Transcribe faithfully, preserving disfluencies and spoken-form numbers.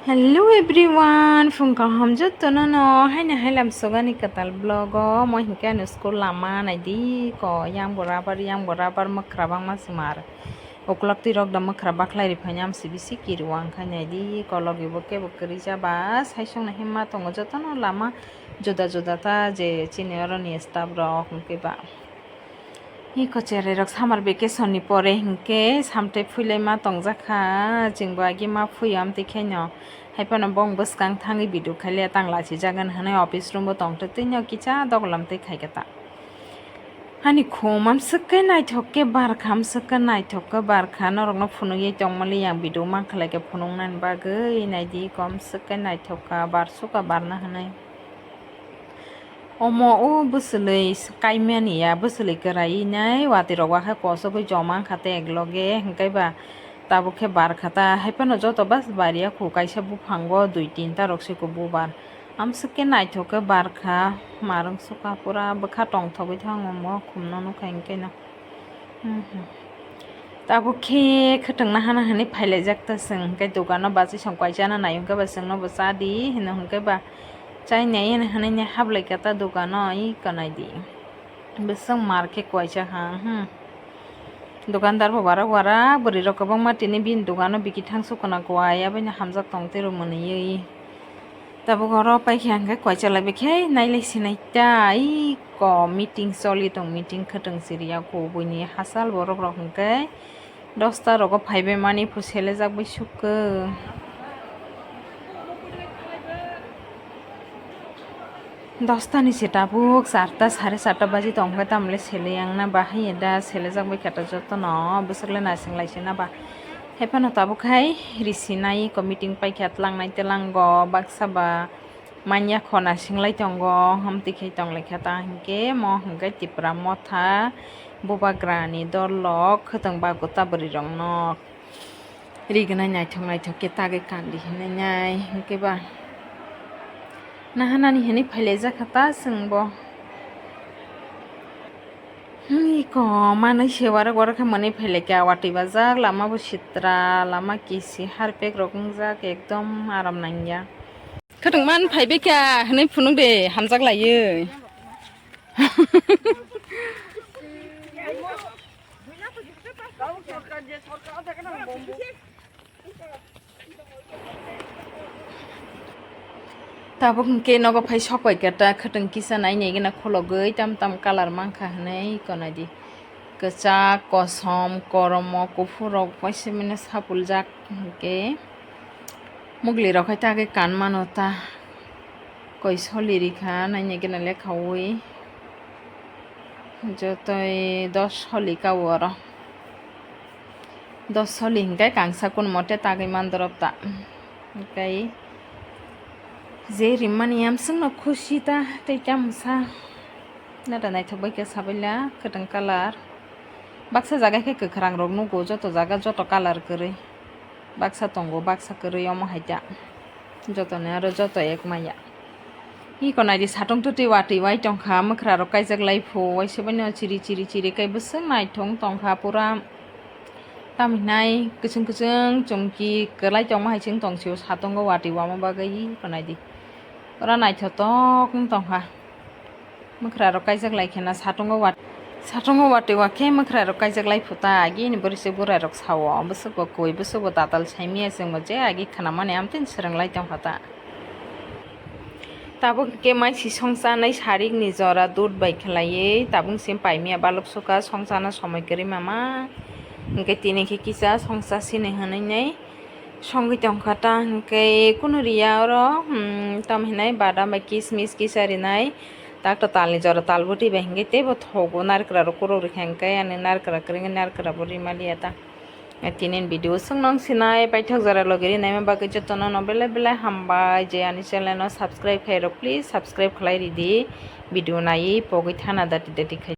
Hello everyone, phung kaham jotono no haino hailam sogani kwtal vlog o, mo hinkhe ano school lama naidi ko, yang bo rubber, yang bo rubber, mwkhra bangma se mar. Ukulok twi rok da mwkhra bakhlai ri phaini amsi bisi kiri wang khai naidi ko, logi bo kebo kwrwi jaba, sai songno himma tongo jotono lama juda juda ta je chini oroni staff rok hinkhe ba. Iko cherai rok summer vacation ni pore hinkhe samtwi phuilai ma tongjak kha, chwng bo agi ma phuio amtwi khaino. Hai phano bong bwskang thangwi video khaile tang lachi jagan hwnwi office room bo tongtwi twi no kisa doglam twi khai kha ta. Ani khum amswk khe naithok khe bar kha, amswk khe naithok khe bar kha, norok no phunugwi tongmani yang video mankha lai khe phunuknani bagwi naidi iko amswk khe naithok kha, bar sukha barna hwnwi. Omo o bwswlwi kaimani ya, bwswlwi kwrwi nai watwi rok wakhe kosogwi joma wngkha tei ekloge, hinkhe ba tabuk khe bar kha ta. Hai phano joto bas bar ya khu, kaisa buphango dui tinta rok se kububar. Amswk khe naithok khe bar kha, marwng sukha pura bwkha tongthogwi thango, omo khumno nukha hinkhe no. Mhm. Tabuk khe khwtwng nahana hwnwi phailaijak ta chwng, hinkhe dogano bachwi song kaisa na nai, hinkhe ba chwngno bo cha di hino, hinkhe ba chai nai hwnwi hwnwi hablai kha ta dogano, iko nai di. Bwswk mar khe kuaisa ha, hmm. Dogandar bo warak warak, bwrwi rok kwbangma tini bini dogano bikithang sukuna kuai, aboino hamjak tong tei rw mwnwi. Tabuk oro paikha hwnkhe kuaisa lai bikhe nailai sinai ta, iko meeting choli tong, meeting khwtwng siriya kho buini hachal borok rok hwnkhe dosta rogo phaibai mani phu selejak bai sukhe. Dosta ni se tabuk charta sare charta baji tong khe tamle sele yang na ba hai da selejak bai khe ta jotono bwswk le naising lai se na ba. Hai phano tabuk hai risi nai iko meeting paikha tlangnai tlango baksa ba manya khona singlai tongo, hamtwi khe tonglaikha ta hinkhe mo hinkhe Tipra Motha Bubagrani dol rok khwtwng ba gwta bwrwi rokno rignai naithok naithok khe tagwi kandi hinwi nai hinkhe ba nahanani hinwi phailaijak kha ta chwngbo. Iko manwi se warak warak khe mwnwi phailaikha, watwi bajak lama bo sitra, lama kisi harpek rok wngjak ekdom aram nangya. Khwtwng man phaibai kha hwnwi phunuk de hamjak laiwi. Tabuk hwnkhe nogo phai sok pai khe ta khwtwng kisa nai nai gana khologwi tam tam colour mankha hwnwi iko nai di. Kwchak, kosom, koromo, kuphur rok waisa mano sapuljak hwnkhe. Mugli rok hai ta khe kan mano ta. Koi soli rikha nainai gana lekhaui. Jotoi dos soli kao oro. Dos soli hinkhe kangsa kun mote tagwi mandorop ta. Hinkhe je rimani yamswngno khusi ta tei tamsa. Nata naithok bai khe sabaila kwtwng colour. Baksa jaga khe kwkhwrang rok nugo, joto jaga joto colour kwrwi. Baksa tongo, baksa kwrwi omo hai ta. Jotoni aro joto ek maya. Iko nai di satung tuti watwi wai tongkha, mwkhra rok kaijak lai phu, waisa bai no chiri chiri chiri kai bwswk naithok tongkha pura. Tamo hinai kwchwng kwchwng chumki kwlai tongma hai chwng tong sio satungo watwi wama bagwi iko nai di. Pura naithotok wng tongkha. Mwkhra rok kaijak lai khena satungo wat-, satungo watwi wa khe mwkhra rok kaijak lai phuta, agi ni bwrwi se bwrai rok sao, bwswk bo kwbwi, bwswk bo tatal saimaya, chwng bo je agi khwnamani amtwini swrwng lai tongkha ta. Tabuk khe maisi songchanai sarik ni jora dud bai khwlaiwi, tabuk se paimaya baluk sukha songchana somoi kwrwi mama, hinkhe tini khe kisa songcha sini hwnwi nai. Songwi tongkha ta hinkhe kunu riya oro, hmm, tamo hinai badam bai kismis kisa rinai. Tak to talni jora talbwtwi bai hinkhe teibo thogo narikra rok kuruk rikha hinkhe ani narikra kwrwngwi narikra bo rimaliya ta. Tini video swng nong sinai paithak jora logi rinai bagwi jotono no belai belai hambai je ani channel no subscribe khlai rok please subscribe khlai ridi video naiwi pogwi thana dati dati khai.